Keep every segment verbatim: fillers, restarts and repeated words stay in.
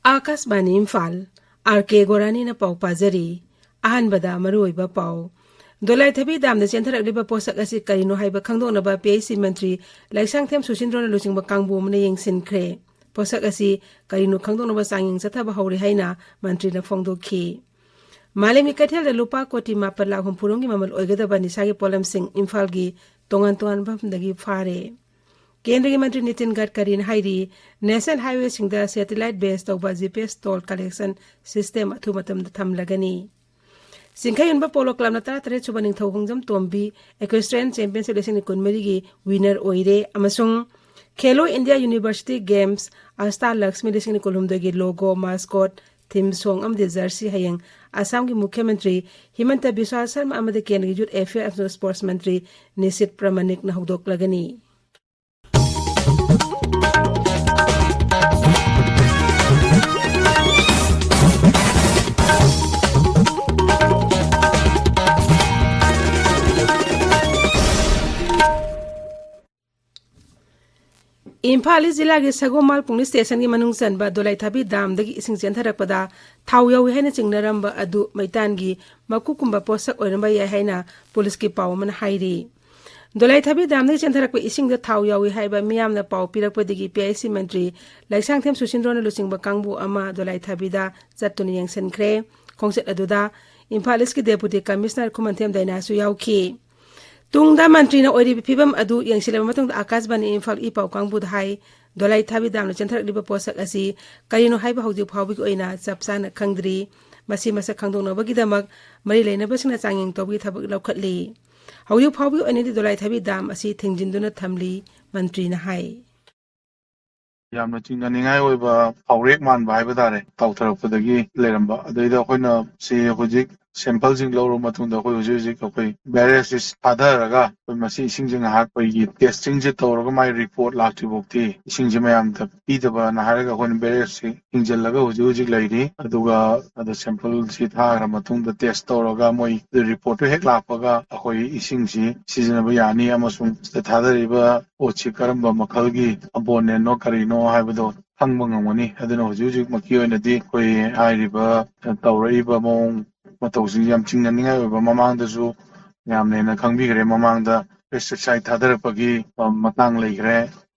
ꯑꯥꯀꯥꯁꯕꯥꯅꯤ Imphal, R ꯀꯦ ꯒꯣꯔꯥꯅꯤꯅ ꯄꯥꯎ ꯄꯥꯖꯔꯤ꯫ ꯑꯍꯥꯟꯕꯗ ꯃꯔꯨꯑꯣꯏꯕ ꯄꯥꯎ꯫ ꯗꯣꯂꯥꯏꯊꯥꯕꯤ ꯗꯥꯝꯗ ꯆꯦꯟꯊꯔꯛꯂꯤꯕ ꯄꯣꯠꯁꯛ ꯑꯁꯤ ꯀꯔꯤꯅꯣ ꯍꯥꯏꯕ ꯈꯪꯗꯣꯛꯅꯕ ꯄꯤ ꯑꯩꯆ ꯁꯤ ꯃꯟꯇ꯭ꯔꯤ ꯂꯩꯁꯥꯡꯊꯦꯝ ꯁꯨꯁꯤꯟꯗ꯭ꯔꯣꯅ ꯂꯨꯆꯤꯡꯕ ꯀꯥꯡꯕꯨ ꯑꯃꯅ ꯌꯦꯡꯁꯤꯟꯈ꯭ꯔꯦ꯫ ꯄꯣꯠꯁꯛ ꯑꯁꯤ ꯀꯔꯤꯅꯣ ꯈꯪꯗꯣꯛꯅꯕ ꯆꯥꯡꯌꯦꯡ ꯆꯠꯊꯕ ꯍꯧꯔꯦ ꯍꯥꯏꯅ ꯃꯟꯇ꯭ꯔꯤꯅ ꯐꯣꯡꯗꯣꯛꯈꯤ꯫ ꯃꯥꯂꯦꯝꯒꯤ ꯀꯩꯊꯦꯜꯗ ꯂꯨꯄꯥ ꯀꯣꯇꯤ ꯃꯥꯄꯟ ꯂꯥꯈ ꯍꯨꯝꯐꯨ ꯔꯣꯝꯒꯤ ꯃꯃꯜ ꯑꯣꯏꯒꯗꯕ ꯅꯤꯁꯥꯒꯤ ꯄꯣꯠꯂꯝꯁꯤꯡ ꯏꯝꯐꯥꯜꯒꯤ ꯇꯣꯉꯥꯟ ꯇꯣꯉꯥꯟꯕ ꯃꯐꯝꯗꯒꯤ ꯐꯥꯔꯦ꯫ ꯀꯦꯟꯗ꯭ꯔꯒꯤ ꯃꯟꯇ꯭ꯔꯤ ꯅꯤꯇꯤꯟ ꯒꯗꯀꯔꯤꯅ ꯍꯥꯏꯔꯤ, ꯅꯦꯁꯅꯦꯜ ꯍꯥꯏꯋꯦꯁꯤꯡꯗ ꯁꯦꯇꯤꯂꯥꯏꯠ ꯕꯦꯁ ꯇꯧꯕ G P S toll collection system ꯑꯊꯨꯕ ꯃꯇꯝꯗ ꯊꯝꯂꯒꯅꯤ꯫ ꯆꯤꯡꯈꯩ ꯌꯣꯟꯕ ꯄꯣꯂꯣ ꯀ꯭ꯂꯕꯅ ꯇꯔꯥꯇꯔꯦꯠ ꯁꯨꯕ ꯅꯤꯡꯊꯧ ꯈꯣꯡꯖꯝ ꯇꯣꯝꯕꯤ ꯏꯀ꯭ꯋꯦꯁꯇ꯭ꯔꯤꯌꯟ ꯆꯦꯝꯄꯤꯌꯟꯁꯤꯞ ꯂꯤꯁꯤꯡ ꯑꯅꯤ ꯀꯨꯟꯃꯔꯤꯒꯤ ꯋꯤꯅꯔ ꯑꯣꯏꯔꯦ ꯑꯃꯁꯨꯡ ꯈꯦꯂꯣ ꯏꯟꯗꯤꯌꯥ ꯌꯨꯅꯤꯚꯔꯁꯤꯇꯤ ꯒꯦꯝꯁ ꯑꯁꯇꯥ ꯂꯛꯁꯃꯤ ꯂꯤꯁꯤꯡ ꯑꯅꯤ ꯀꯨꯟꯍꯨꯝꯗꯣꯏꯒꯤ ꯂꯣꯒꯣ, ꯃꯥꯁꯀꯣꯠ, ꯊꯤꯝ ꯁꯣꯡ ꯑꯃꯗꯤ ꯖꯔꯁꯤ ꯍꯌꯦꯡ ꯑꯁꯥꯝꯒꯤ ꯃꯨꯈ꯭ꯌ ꯃꯟꯇ꯭ꯔꯤ ꯍꯤꯃꯟꯇ ꯕꯤꯁ꯭ꯋꯥ ꯁꯔꯃ ꯑꯃꯗꯤ ꯀꯦꯟꯗ꯭ꯔꯒꯤ ꯌꯨꯠ ꯑꯦꯐꯤꯌꯔ ꯑꯃꯁꯨꯡ ꯁ꯭ꯄꯣꯔꯠꯁ ꯃꯟꯇ꯭ꯔꯤ ꯅꯤꯁꯤꯠ ꯄ꯭ꯔꯃꯥꯅꯤꯛꯅ ꯍꯧꯗꯣꯛꯂꯒꯅꯤ꯫ ꯏꯝꯐꯥꯜ ꯏꯁ ꯖꯤꯂꯥꯒꯤ ꯁꯒꯣꯃꯥꯜ ꯄꯨꯂꯤꯁ ꯁ꯭ꯇꯦꯁꯟꯒꯤ ꯃꯅꯨꯡ ꯆꯟꯕ ꯗꯣꯂꯥꯏꯊꯥꯕꯤ ꯗꯥꯝꯗꯒꯤ ꯏꯁꯤꯡ ꯆꯦꯟꯊꯔꯛꯄꯗ ꯊꯥꯎ ꯌꯥꯎꯏ ꯍꯥꯏꯅ ꯆꯤꯡꯅꯔꯝꯕ ꯑꯗꯨ ꯃꯩꯇꯥꯟꯒꯤ ꯃꯀꯨꯀꯨꯝꯕ ꯄꯣꯠꯁꯛ ꯑꯣꯏꯔꯝꯕ ꯌꯥꯏ ꯍꯥꯏꯅ ꯄꯨꯂꯤꯁꯀꯤ ꯄꯥꯎ ꯑꯃꯅ ꯍꯥꯏꯔꯤ꯫ ꯗꯣꯂꯥꯏꯊꯥꯕꯤ ꯗꯥꯝꯗꯒꯤ ꯆꯦꯟꯊꯔꯛꯄ ꯏꯁꯤꯡꯗ ꯊꯥꯎ ꯌꯥꯎꯏ ꯍꯥꯏꯕ ꯃꯤꯌꯥꯝꯅ ꯄꯥꯎ ꯄꯤꯔꯛꯄꯗꯒꯤ ꯄꯤ ꯑꯥꯏ ꯁꯤ ꯃꯟꯇ꯭ꯔꯤ ꯂꯩꯁꯥꯡꯊꯦꯝ ꯁꯨꯁꯤꯟꯗ꯭ꯔꯣꯅ ꯂꯨꯆꯤꯡꯕ ꯀꯥꯡꯕꯨ ꯑꯃ ꯗꯣꯂꯥꯏꯊꯥꯕꯤꯗ ꯆꯠꯇꯨꯅ ꯌꯦꯡꯁꯤꯟꯈ꯭ꯔꯦ꯫ ꯈꯣꯡꯆꯠ ꯑꯗꯨꯗ ꯏꯝꯐꯥꯜ ꯏꯁꯀꯤ ꯗꯦꯄꯨꯇꯤ ꯀꯃꯤꯁꯅꯔ ꯈꯨꯃꯟꯊꯦꯝ ꯗꯥꯏꯅꯥꯁꯨ ꯌꯥꯎꯈꯤ꯫ ꯇꯨꯡꯗ ꯃꯟꯇ꯭ꯔꯤꯅ ꯑꯣꯏꯔꯤꯕ ꯐꯤꯕꯝ ꯑꯗꯨ ꯌꯦꯡꯁꯤꯜꯂꯕ ꯃꯇꯨꯡꯗ ꯑꯥꯀꯥꯁꯕꯥꯅꯤ ꯏꯝꯐꯥꯜ ꯏ ꯄꯥꯎ ꯀꯥꯡꯕꯨꯗ ꯍꯥꯏ, ꯗꯣꯂꯥꯏ ꯊꯥꯕꯤ ꯗꯥꯝꯅ ꯆꯦꯟꯊꯔꯛꯂꯤꯕ ꯄꯣꯠꯁꯛ ꯑꯁꯤ ꯀꯔꯤꯅꯣ ꯍꯥꯏꯕ ꯍꯧꯖꯤꯛ ꯐꯥꯎꯕꯒꯤ ꯑꯣꯏꯅ ꯆꯞ ꯆꯥꯅ ꯈꯪꯗ꯭ꯔꯤ꯫ ꯃꯁꯤ ꯃꯁꯛ ꯈꯪꯗꯣꯛꯅꯕꯒꯤꯗꯃꯛ ꯃꯔꯤ ꯂꯩꯅꯕꯁꯤꯡꯅ ꯆꯥꯡꯌꯦꯡ ꯇꯧꯕꯒꯤ ꯊꯕꯛ ꯂꯧꯈꯠꯂꯤ꯫ ꯍꯧꯖꯤꯛ ꯐꯥꯎꯕꯒꯤ ꯑꯣꯏꯅꯗꯤ ꯗꯣꯂꯥꯏ ꯊꯥꯕꯤ ꯗꯥꯝ ꯑꯁꯤ ꯊꯤꯡꯖꯤꯟꯗꯨꯅ ꯊꯝꯂꯤ, ꯃꯟꯇ꯭ꯔꯤꯅ ꯍꯥꯏ꯫ ꯌꯥꯝꯅ ꯆꯤꯡꯅꯅꯤꯡꯉꯥꯏ ꯑꯣꯏꯕ ꯐꯥꯎꯔꯦꯛ ꯃꯥꯟꯕ ꯍꯥꯏꯕ ꯇꯥꯔꯦ, ꯇꯥꯎꯊꯔꯛꯄꯗꯒꯤ ꯂꯩꯔꯝꯕ꯫ ꯑꯗꯩꯗ ꯑꯩꯈꯣꯏꯅ ꯁꯤ ꯍꯧꯖꯤꯛ ꯁꯦꯝꯄꯜꯁꯤꯡ ꯂꯧꯔꯕ ꯃꯇꯨꯡꯗ ꯑꯩꯈꯣꯏ ꯍꯧꯖꯤꯛ ꯍꯧꯖꯤꯛ ꯑꯩꯈꯣꯏ ꯕꯦꯔꯦꯖꯁꯤ ꯊꯥꯗꯔꯒ ꯑꯩꯈꯣꯏ ꯃꯁꯤ ꯏꯁꯤꯡꯁꯦ ꯉꯥꯏꯍꯥꯛ ꯑꯩꯈꯣꯏꯒꯤ ꯇꯦꯁꯇꯤꯡꯁꯦ ꯇꯧꯔꯒ ꯃꯥꯏ ꯔꯤꯄꯣꯔꯠ ꯂꯥꯛꯇ꯭ꯔꯤ ꯐꯥꯎꯗꯤ ꯏꯁꯤꯡꯁꯦ ꯃꯌꯥꯝꯗ ꯄꯤꯗꯕꯅ ꯍꯥꯏꯔꯒ ꯑꯩꯈꯣꯏꯅ ꯕꯦꯔꯦꯖꯁꯤ ꯊꯤꯡꯖꯤꯜꯂꯒ ꯍꯧꯖꯤꯛ ꯍꯧꯖꯤꯛ ꯂꯩꯔꯤ꯫ ꯑꯗꯨꯒ ꯑꯗ ꯁꯦꯝꯄꯜꯁꯤ ꯊꯥꯈ꯭ꯔ ꯃꯇꯨꯡꯗ ꯇꯦꯁ ꯇꯧꯔꯒ ꯃꯣꯏ ꯔꯤꯄꯣꯔꯠꯇꯨ ꯍꯦꯛ ꯂꯥꯛꯄꯒ ꯑꯩꯈꯣꯏ ꯏꯁꯤꯡꯁꯤ ꯁꯤꯖꯤꯟꯅꯕ ꯌꯥꯅꯤ ꯑꯃꯁꯨꯡ ꯁꯤꯗ ꯊꯥꯗꯔꯤꯕ ꯄꯣꯠꯁꯤ ꯀꯔꯝꯕ ꯃꯈꯜꯒꯤ ꯑꯕꯣꯟꯅꯦꯅꯣ ꯀꯔꯤꯅꯣ ꯍꯥꯏꯕꯗꯣ ꯈꯪꯕ ꯉꯝꯒꯅꯤ꯫ ꯑꯗꯨꯅ ꯍꯧꯖꯤꯛ ꯍꯧꯖꯤꯛꯃꯛꯀꯤ ꯑꯣꯏꯅꯗꯤ ꯑꯩꯈꯣꯏ ꯍꯥꯏꯔꯤꯕ ꯇꯧꯔꯛꯏꯕ ꯃꯑꯣꯡ ꯃꯇꯧꯁꯤꯡꯁꯤ ꯌꯥꯝ ꯆꯤꯡꯅꯅꯤꯡꯉꯥꯏ ꯑꯣꯏꯕ꯫ ꯃꯃꯥꯡꯗꯁꯨ ꯃꯌꯥꯝꯅ ꯍꯦꯟꯅ ꯈꯪꯕꯤꯈ꯭ꯔꯦ, ꯃꯃꯥꯡꯗ ꯄꯦꯁꯇꯤꯁꯥꯏꯠ ꯊꯥꯗꯔꯛꯄꯒꯤ, ꯑ, ꯃꯇꯥꯡ ꯂꯩꯈ꯭ꯔꯦ꯫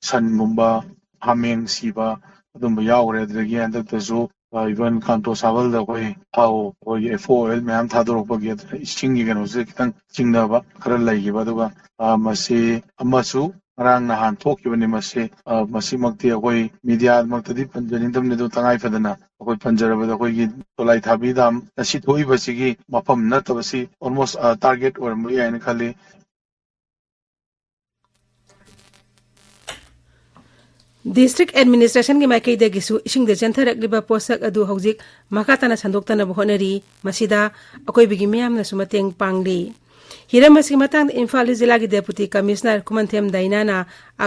ꯁꯟꯒꯨꯝꯕ, ꯍꯥꯃꯦꯡ ꯁꯤꯕ ꯑꯗꯨꯝꯕ ꯌꯥꯎꯈ꯭ꯔꯦ꯫ ꯑꯗꯨꯗꯒꯤ ꯍꯟꯗꯛꯇꯁꯨ, ꯑ, ꯏꯚꯟ ꯀꯥꯟꯇꯣ ꯁꯥꯕꯜꯗ ꯑꯩꯈꯣꯏ ꯊꯥꯎ, ꯑꯩꯈꯣꯏꯒꯤ ꯑꯦꯐ ꯑꯣ ꯑꯣꯏꯜ ꯃꯌꯥꯝ ꯊꯥꯗꯣꯔꯛꯄꯒꯤ ꯑꯗꯨꯅ ꯏꯁꯤꯡꯒꯤ ꯀꯩꯅꯣꯁꯦ ꯈꯤꯇꯪ ꯆꯤꯡꯅꯕ ꯈꯔ ꯂꯩꯈꯤꯕ꯫ ꯑꯗꯨꯒ, ꯑ, ꯃꯁꯤ ꯑꯃꯁꯨ ꯉꯔꯥꯡ ꯅꯍꯥꯟ ꯊꯣꯛꯈꯤꯕꯅꯤ꯫ ꯃꯁꯤ, ꯑ, ꯃꯁꯤꯃꯛꯇꯤ ꯑꯩꯈꯣꯏ ꯃꯤꯗꯤꯌꯥꯃꯛꯇꯗꯤ ꯄꯟꯖꯅꯤꯡꯗꯕꯅꯤ, ꯑꯗꯨ ꯇꯉꯥꯏ ꯐꯗꯅ ꯑꯩꯈꯣꯏ ꯄꯟꯖꯔꯕꯗ ꯑꯩꯈꯣꯏꯒꯤ ꯗꯣꯂꯥꯏ ꯊꯥꯕꯤ ꯗꯥꯝ ꯉꯁꯤ ꯊꯣꯛꯏꯕꯁꯤꯒꯤ ꯃꯐꯝ ꯅꯠꯇꯕꯁꯤ almost, ꯑ, target ꯑꯣꯏꯔꯝꯕ ꯌꯥꯏꯅ ꯈꯜꯂꯤ꯫ District Administrationꯒꯤ ꯃꯥꯏꯀꯩꯗꯒꯤꯁꯨ ꯏꯁꯤꯡꯗ ꯆꯦꯟꯊꯔꯛꯂꯤꯕ ꯄꯣꯠꯁꯛ ꯑꯗꯨ ꯍꯧꯖꯤꯛ ꯃꯈꯥ ꯇꯥꯅ ꯁꯟꯗꯣꯛꯇꯅꯕ ꯍꯣꯠꯅꯔꯤ꯫ ꯃꯁꯤꯗ ꯑꯀꯣꯏꯕꯒꯤ ꯃꯤꯌꯥꯝꯅꯁꯨ ꯃꯇꯦꯡ ꯄꯥꯡꯂꯤ꯫ ꯍꯤꯔꯝ ꯑꯁꯤꯒꯤ ꯃꯇꯥꯡꯗ ꯏꯝꯐꯥꯜ ꯏꯁ ꯖꯤꯂꯥꯒꯤ Deputy Commissioner ꯈꯨꯃꯟꯊꯦꯝ ꯗꯥꯏꯅꯥꯅ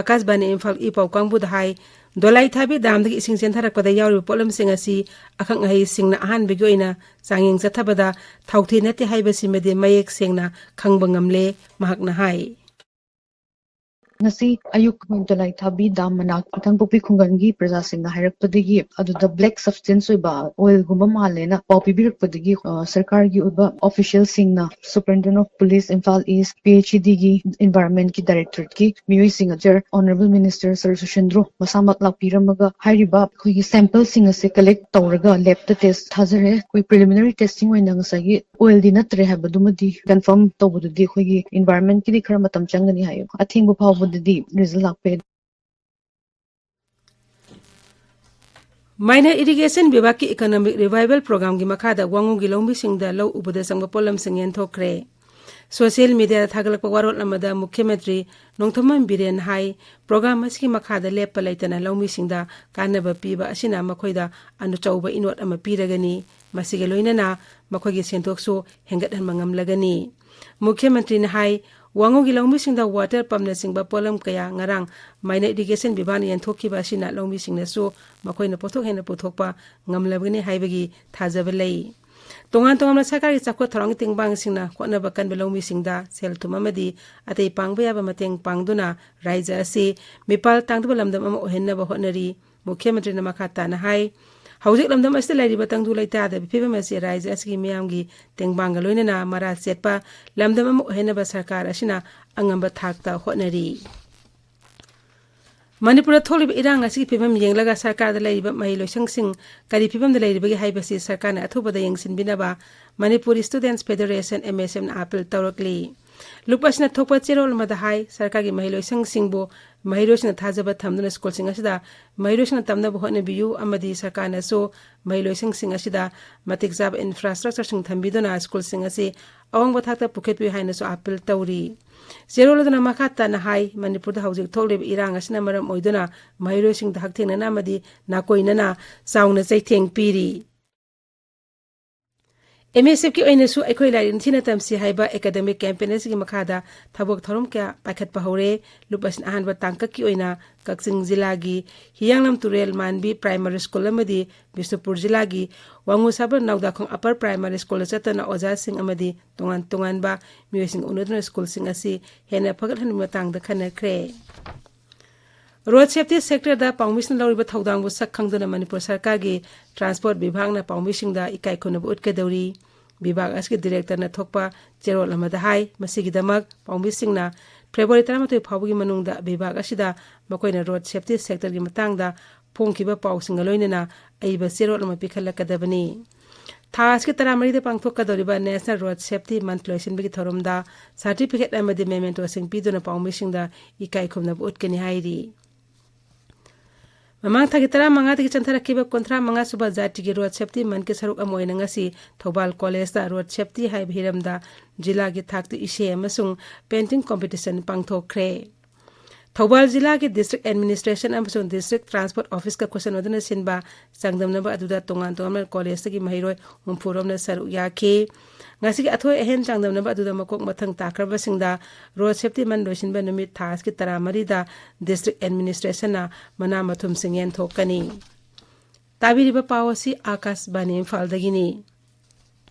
ꯑꯀꯥꯁꯕꯥꯅꯤ ꯏꯝꯐꯥꯜ ꯏ ꯄꯥꯎ ꯀꯥꯡꯕꯨꯗ ꯍꯥꯏ, ꯗꯣꯂꯥꯏ ꯊꯥꯕꯤ ꯗꯥꯝꯗꯒꯤ ꯏꯁꯤꯡ ꯆꯦꯟꯊꯔꯛꯄꯗ ꯌꯥꯎꯔꯤꯕ ꯄꯣꯠꯂꯝꯁꯤꯡ ꯑꯁꯤ ꯑꯈꯪ ꯑꯍꯩꯁꯤꯡꯅ ꯑꯍꯥꯟꯕꯒꯤ ꯑꯣꯏꯅ ꯆꯥꯡꯌꯦꯡ ꯆꯠꯊꯕꯗ ꯊꯥꯎꯊꯤ ꯅꯠꯇꯦ ꯍꯥꯏꯕꯁꯤꯃꯗꯤ ꯃꯌꯦꯛ ꯁꯦꯡꯅ ꯈꯪꯕ ꯉꯝꯂꯦ꯫ ꯃꯍꯥꯛꯅ ꯍꯥꯏ꯫ ꯉꯁꯤ ꯑꯌꯨꯛ ꯗꯣꯂꯥꯏ ꯊꯥꯕꯤ ꯗꯥꯝ ꯃꯅꯥꯛ ꯀꯥꯡꯄꯣꯛꯄꯤ ꯈꯨꯡꯒꯪꯒꯤ ꯄ꯭ꯔꯖꯥꯁꯤꯡꯅ ꯍꯥꯏꯔꯛꯄꯗꯒꯤ ꯑꯗꯨꯗ black substance ꯑꯣꯏꯕ oilꯒꯨꯝꯕ ꯃꯥꯜꯂꯦꯅ ꯄꯥꯎ ꯄꯤꯕꯤꯔꯛꯄꯗꯒꯤ, ꯑ, ꯁꯔꯀꯥꯔꯒꯤ ꯑꯣꯏꯕ officialꯁꯤꯡꯅ Superintendent of Police Imphal east, P H E ꯗꯤꯒꯤ Environmentꯀꯤ Directorateꯀꯤ ꯃꯤꯑꯣꯏꯁꯤꯡ ꯑꯆꯔ Honourable Minister ꯁꯔ ꯁꯨꯁꯤꯟꯗ꯭ꯔꯣ ꯃꯁꯥꯃꯛ ꯂꯥꯛꯄꯤꯔꯝꯃꯒ ꯍꯥꯏꯔꯤꯕ ꯑꯩꯈꯣꯏꯒꯤ sampleꯁꯤꯡ ꯑꯁꯦ collect ꯇꯧꯔꯒ labꯇ test ꯊꯥꯖꯔꯦ꯫ ꯑꯩꯈꯣꯏ preliminary testing ꯑꯣꯏꯅ ꯉꯁꯥꯏꯒꯤ oilꯗꯤ ꯅꯠꯇ꯭ꯔꯦ ꯍꯥꯏꯕꯗꯨꯃꯗꯤ confirm ꯇꯧꯕꯗꯨꯗꯤ ꯑꯩꯈꯣꯏꯒꯤ environmentꯀꯤꯗꯤ ꯈꯔ ꯃꯇꯝ ꯆꯪꯒꯅꯤ ꯍꯥꯏꯌꯦ꯫ ꯑꯊꯦꯡꯕ ꯐꯥꯎꯕꯗꯗꯤ result ꯂꯥꯛꯄ ꯌꯥꯏ꯫ Minor Irrigation ꯕꯤꯚꯥꯒꯀꯤ Economic Revival Programꯒꯤ ꯃꯈꯥꯗ ꯋꯥꯉꯨꯒꯤ ꯂꯧꯃꯤꯁꯤꯡꯗ ꯂꯧ ꯎꯕꯗ ꯆꯪꯕ ꯄꯣꯠꯂꯝꯁꯤꯡ ꯌꯦꯟꯊꯣꯛꯈ꯭ꯔꯦ꯫ Social mediaꯗ ꯊꯥꯒꯠꯂꯛꯄ ꯋꯥꯔꯣꯜ ꯑꯃꯗ ꯃꯨꯈ꯭ꯌ ꯃꯟꯇ꯭ꯔꯤ ꯅꯣꯡꯊꯣꯝꯕꯝ ꯕꯤꯔꯦꯟ ꯍꯥꯏ, program ꯑꯁꯤꯒꯤ ꯃꯈꯥꯗ ꯂꯦꯞꯄ ꯂꯩꯇꯅ ꯂꯧꯃꯤꯁꯤꯡꯗ ꯀꯥꯟꯅꯕ ꯄꯤꯕ ꯑꯁꯤꯅ ꯃꯈꯣꯏꯗ ꯑꯆꯧꯕ ꯏꯅꯣꯠ ꯑꯃ ꯄꯤꯔꯒꯅꯤ꯫ ꯃꯁꯤꯒ ꯂꯣꯏꯅꯅ ꯃꯈꯣꯏꯒꯤ ꯁꯦꯟꯊꯣꯛꯁꯨ ꯍꯦꯟꯒꯠꯍꯟꯕ ꯉꯝꯂꯒꯅꯤ꯫ ꯃꯨꯈ꯭ꯌ ꯃꯟꯇ꯭ꯔꯤꯅ ꯍꯥꯏ, ꯋꯥꯉꯨꯒꯤ ꯂꯧꯃꯤꯁꯤꯡꯗ ꯋꯥꯇꯔ ꯄꯝꯅꯆꯤꯡꯕ ꯄꯣꯠꯂꯝ ꯀꯌꯥ ꯉꯔꯥꯡ ꯃꯥꯏꯅ ꯏꯔꯤꯒꯦꯁꯟ ꯕꯤꯚꯥꯒꯅ ꯌꯦꯟꯊꯣꯛꯈꯤꯕ ꯑꯁꯤꯅ ꯂꯧꯃꯤꯁꯤꯡꯅꯁꯨ ꯃꯈꯣꯏꯅ ꯄꯣꯠꯊꯣꯛ ꯍꯦꯟꯅ ꯄꯨꯊꯣꯛꯄ ꯉꯝꯂꯕꯒꯅꯤ ꯍꯥꯏꯕꯒꯤ ꯊꯥꯖꯕ ꯂꯩ꯫ ꯇꯣꯉꯥꯟ ꯇꯣꯉꯥꯟꯕ ꯁꯔꯀꯥꯔꯒꯤ ꯆꯥꯎꯈꯠ ꯊꯧꯔꯥꯡꯒꯤ ꯇꯦꯡꯕꯥꯡꯁꯤꯡꯅ ꯍꯣꯠꯅꯕ ꯀꯟꯕ ꯂꯧꯃꯤꯁꯤꯡꯗ ꯁꯦꯜ ꯊꯨꯝ ꯑꯃꯗꯤ ꯑꯇꯩ ꯄꯥꯡꯕ ꯌꯥꯕ ꯃꯇꯦꯡ ꯄꯥꯡꯗꯨꯅ ꯔꯥꯏꯖ꯭ꯌ ꯑꯁꯤ ꯃꯤꯄꯥꯜ ꯇꯥꯡꯗꯕ ꯂꯝꯗꯝ ꯑꯃ ꯑꯣꯏꯍꯟꯅꯕ ꯍꯣꯠꯅꯔꯤ꯫ ꯃꯨꯈ꯭ꯌ ꯃꯟꯇ꯭ꯔꯤꯅ ꯃꯈꯥ ꯇꯥꯅ ꯍꯥꯏ, ꯍꯧꯖꯤꯛ ꯂꯝꯗꯝ ꯑꯁꯤꯗ ꯂꯩꯔꯤꯕ ꯇꯪꯗꯨ ꯂꯩꯇꯥꯗꯕ ꯐꯤꯕꯝ ꯑꯁꯤ ꯔꯥꯏꯖ꯭ꯌ ꯑꯁꯤꯒꯤ ꯃꯤꯌꯥꯝꯒꯤ ꯇꯦꯡꯕꯥꯡꯒ ꯂꯣꯏꯅꯅ ꯃꯔꯥ ꯆꯦꯠꯄ ꯂꯝꯗꯝ ꯑꯃ ꯑꯣꯏꯍꯟꯅꯕ ꯁꯔꯀꯥꯔ ꯑꯁꯤꯅ ꯑꯉꯝꯕ ꯊꯥꯛꯇ ꯍꯣꯠꯅꯔꯤ꯫ ꯃꯅꯤꯄꯨꯔꯗ ꯊꯣꯛꯂꯤꯕ ꯏꯔꯥꯡ ꯑꯁꯤꯒꯤ ꯐꯤꯕꯝ ꯌꯦꯡꯂꯒ ꯁꯔꯀꯥꯔꯗ ꯂꯩꯔꯤꯕ ꯃꯍꯩꯂꯣꯏꯁꯪꯁꯤꯡ ꯀꯔꯤ ꯐꯤꯕꯝꯗ ꯂꯩꯔꯤꯕꯒꯦ ꯍꯥꯏꯕꯁꯤ ꯁꯔꯀꯥꯔꯅ ꯑꯊꯨꯕꯗ ꯌꯦꯡꯁꯤꯟꯕꯤꯅꯕ ꯃꯅꯤꯄꯨꯔ ꯁ꯭ꯇꯨꯗꯦꯟꯠꯁ ꯐꯦꯗꯔꯦꯁꯟ, ꯑꯦꯝ ꯑꯦꯁ ꯑꯦꯐꯅ ꯑꯥꯄꯤꯜ ꯇꯧꯔꯛꯂꯤ꯫ ꯂꯨꯞ ꯑꯁꯤꯅ ꯊꯣꯛꯄ ꯆꯦꯔꯣꯜ ꯑꯃꯗ ꯍꯥꯏ, ꯁꯔꯀꯥꯔꯒꯤ ꯃꯍꯩꯂꯣꯏꯁꯪꯁꯤꯡꯕꯨ ꯃꯍꯩꯔꯣꯏꯁꯤꯡꯅ ꯊꯥꯖꯕ ꯊꯝꯗꯨꯅ ꯁ꯭ꯀꯨꯜꯁꯤꯡ ꯑꯁꯤꯗ ꯃꯍꯩꯔꯣꯏꯁꯤꯡꯅ ꯇꯝꯅꯕ ꯍꯣꯠꯅꯕꯤꯌꯨ ꯑꯃꯗꯤ ꯁꯔꯀꯥꯔꯅꯁꯨ ꯃꯍꯩꯂꯣꯏꯁꯪꯁꯤꯡ ꯑꯁꯤꯗ ꯃꯇꯤꯛ ꯆꯥꯕ ꯏꯟꯐ꯭ꯔꯥꯁ꯭ꯇ꯭ꯔꯛꯆꯔꯁꯤꯡ ꯊꯝꯕꯤꯗꯨꯅ ꯁ꯭ꯀꯨꯜꯁꯤꯡ ꯑꯁꯤ ꯑꯋꯥꯡꯕ ꯊꯥꯛꯇ ꯄꯨꯈꯠꯄꯤꯌꯨ ꯍꯥꯏꯅꯁꯨ ꯑꯥꯄꯤꯜ ꯇꯧꯔꯤ꯫ ꯆꯦꯔꯣꯜ ꯑꯗꯨꯅ ꯃꯈꯥ ꯇꯥꯅ ꯍꯥꯏ, ꯃꯅꯤꯄꯨꯔꯗ ꯍꯧꯖꯤꯛ ꯊꯣꯛꯂꯤꯕ ꯏꯔꯥꯡ ꯑꯁꯤꯅ ꯃꯔꯝ ꯑꯣꯏꯗꯨꯅ ꯃꯍꯩꯔꯣꯏꯁꯤꯡꯗ ꯍꯛꯊꯦꯡꯅꯅ ꯑꯃꯗꯤ ꯅꯥꯀꯣꯏꯅꯅ ꯆꯥꯎꯅ ꯆꯩꯊꯦꯡ ꯄꯤꯔꯤ꯫ ꯑꯦꯝ ꯑꯦꯁ ꯑꯦꯐꯀꯤ ꯑꯣꯏꯅꯁꯨ ꯑꯩꯈꯣꯏ ꯂꯥꯏꯔꯤꯛ ꯅꯤꯡꯊꯤꯅ ꯇꯝꯁꯤ ꯍꯥꯏꯕ ꯑꯦꯀꯥꯗꯃꯤꯛ ꯀꯦꯝꯄꯦꯟ ꯑꯁꯤꯒꯤ ꯃꯈꯥꯗ ꯊꯕꯛ ꯊꯧꯔꯝ ꯀꯌꯥ ꯄꯥꯏꯈꯠꯄ ꯍꯧꯔꯦ꯫ ꯂꯨꯞ ꯑꯁꯤꯅ ꯑꯍꯥꯟꯕ ꯇꯥꯡꯀꯛꯀꯤ ꯑꯣꯏꯅ ꯀꯛꯆꯤꯡ ꯖꯤꯂꯥꯒꯤ ꯍꯤꯌꯥꯡꯂꯝ ꯇꯨꯔꯦꯜ ꯃꯥꯟꯕꯤ ꯄ꯭ꯔꯥꯏꯃꯥꯔꯤ ꯁ꯭ꯀꯨꯜ ꯑꯃꯗꯤ ꯕꯤꯁꯅꯨꯄꯨꯔ ꯖꯤꯂꯥꯒꯤ ꯋꯥꯉꯨ ꯁꯥꯕ ꯅꯥꯎꯗꯥꯈꯣꯡ ꯑꯄꯔ ꯄ꯭ꯔꯥꯏꯃꯥꯔꯤ ꯁ꯭ꯀꯨꯜꯗ ꯆꯠꯇꯨꯅ ꯑꯣꯖꯥꯁꯤꯡ ꯑꯃꯗꯤ ꯇꯣꯉꯥꯟ ꯇꯣꯉꯥꯟꯕ ꯃꯤꯑꯣꯏꯁꯤꯡꯒ ꯎꯅꯗꯨꯅ ꯁ꯭ꯀꯨꯜꯁꯤꯡ ꯑꯁꯤ ꯍꯦꯟꯅ ꯐꯒꯠꯍꯟꯕꯒꯤ ꯃꯇꯥꯡꯗ ꯈꯟꯅꯈ꯭ꯔꯦ꯫ ꯔꯣꯗ ꯁꯦꯐꯇꯤ ꯁꯦꯛꯇꯔꯗ ꯄꯥꯎꯃꯤꯁꯤꯡꯅ ꯂꯧꯔꯤꯕ ꯊꯧꯗꯥꯡꯕꯨ ꯁꯛ ꯈꯪꯗꯨꯅ ꯃꯅꯤꯄꯨꯔ ꯁꯔꯀꯥꯔꯒꯤ ꯇ꯭ꯔꯥꯟꯁꯄꯣꯔꯠ ꯕꯤꯚꯥꯒꯅ ꯄꯥꯎꯃꯤꯁꯤꯡꯗ ꯏꯀꯥꯏ ꯈꯨꯝꯅꯕ ꯎꯠꯀꯗꯧꯔꯤ꯫ ꯕꯤꯚꯥꯒ ꯑꯁꯤꯒꯤ ꯗꯤꯔꯦꯛꯇꯔꯅ ꯊꯣꯛꯄ ꯆꯦꯔꯣꯜ ꯑꯃꯗ ꯍꯥꯏ, ꯃꯁꯤꯒꯤꯗꯃꯛ ꯄꯥꯎꯃꯤꯁꯤꯡꯅ ꯐꯦꯕ꯭ꯔꯨꯋꯥꯔꯤ ꯇꯔꯥꯃꯥꯊꯣꯏ ꯐꯥꯎꯕꯒꯤ ꯃꯅꯨꯡꯗ ꯕꯤꯚꯥꯒ ꯑꯁꯤꯗ ꯃꯈꯣꯏꯅ ꯔꯣꯗ ꯁꯦꯐꯇꯤ ꯁꯦꯛꯇꯔꯒꯤ ꯃꯇꯥꯡꯗ ꯐꯣꯡꯈꯤꯕ ꯄꯥꯎꯁꯤꯡꯒ ꯂꯣꯏꯅꯅ ꯑꯏꯕ ꯆꯦꯔꯣꯜ ꯑꯃ ꯄꯤꯈꯠꯂꯛꯀꯗꯕꯅꯤ꯫ ꯊꯥ ꯑꯁꯤꯒꯤ ꯇꯔꯥꯃꯔꯤꯗ ꯄꯥꯡꯊꯣꯛꯀꯗꯧꯔꯤꯕ ꯅꯦꯁꯅꯦꯜ ꯔꯣꯗ ꯁꯦꯐꯇꯤ ꯃꯟꯊ ꯂꯣꯏꯁꯤꯟꯕꯒꯤ ꯊꯧꯔꯝꯗ ꯁꯥꯔꯇꯤꯐꯤꯀꯦꯠ ꯑꯃꯗꯤ ꯃꯦꯃꯦꯟꯇꯣꯁꯤꯡ ꯄꯤꯗꯨꯅ ꯄꯥꯎꯃꯤꯁꯤꯡꯗ ꯏꯀꯥꯏ ꯈꯨꯝꯅꯕ ꯎꯠꯀꯅꯤ ꯍꯥꯏꯔꯤ꯫ ꯃꯃꯥꯡ ꯊꯥꯒꯤ ꯇꯔꯥꯃꯉꯥꯗꯒꯤ ꯆꯟꯊꯔꯛꯈꯤꯕ ꯀꯨꯟꯊ꯭ꯔꯥ ꯃꯉꯥ ꯁꯨꯕ ꯖꯥꯇꯤꯒꯤ ꯔꯣꯗ ꯁꯦꯐꯇꯤ ꯃꯟꯊꯀꯤ ꯁꯔꯨꯛ ꯑꯃ ꯑꯣꯏꯅ ꯉꯁꯤ ꯊꯧꯕꯥꯜ ꯀꯣꯂꯦꯖꯇ ꯔꯣꯗ ꯁꯦꯐꯇꯤ ꯍꯥꯏꯕ ꯍꯤꯔꯝꯗ ꯖꯤꯂꯥꯒꯤ ꯊꯥꯛꯇ ꯏꯁꯩ ꯑꯃꯁꯨꯡ ꯄꯦꯟꯇꯤꯡ ꯀꯣꯝꯄꯤꯇꯤꯁꯟ ꯄꯥꯡꯊꯣꯛꯈ꯭ꯔꯦ꯫ ꯊꯧꯕꯥꯜ ꯖꯤꯂꯥꯒꯤ District Administration ꯑꯃꯁꯨꯡ District Transport Officeꯀ ꯈꯨꯠꯁꯝꯅꯗꯨꯅ ꯁꯤꯟꯕ ꯆꯥꯡꯗꯝꯅꯕ ꯑꯗꯨꯗ ꯇꯣꯉꯥꯟ ꯇꯣꯉꯥꯟꯕ collegeꯇꯒꯤ ꯃꯍꯩꯔꯣꯏ ꯍꯨꯝꯐꯨ ꯔꯣꯝꯅ ꯁꯔꯨꯛ ꯌꯥꯈꯤ꯫ ꯉꯁꯤꯒꯤ ꯑꯊꯣꯏ ꯑꯍꯦꯟ ꯆꯥꯡꯗꯝꯅꯕ ꯑꯗꯨꯗ ꯃꯀꯣꯛ ꯃꯊꯪ ꯇꯥꯈ꯭ꯔꯕꯁꯤꯡꯗ Road Safety Month ꯂꯣꯏꯁꯤꯟꯕ ꯅꯨꯃꯤꯠ ꯊꯥ ꯑꯁꯤꯒꯤ ꯇꯔꯥꯃꯔꯤꯗ District Administrationꯅ ꯃꯅꯥ ꯃꯊꯨꯝꯁꯤꯡ ꯌꯦꯟꯊꯣꯛꯀꯅꯤ꯫ ꯇꯥꯕꯤꯔꯤꯕ ꯄꯥꯎ ꯑꯁꯤ ꯑꯥꯀꯥꯁꯕꯥꯅꯤ ꯏꯝꯐꯥꯜꯗꯒꯤꯅꯤ꯫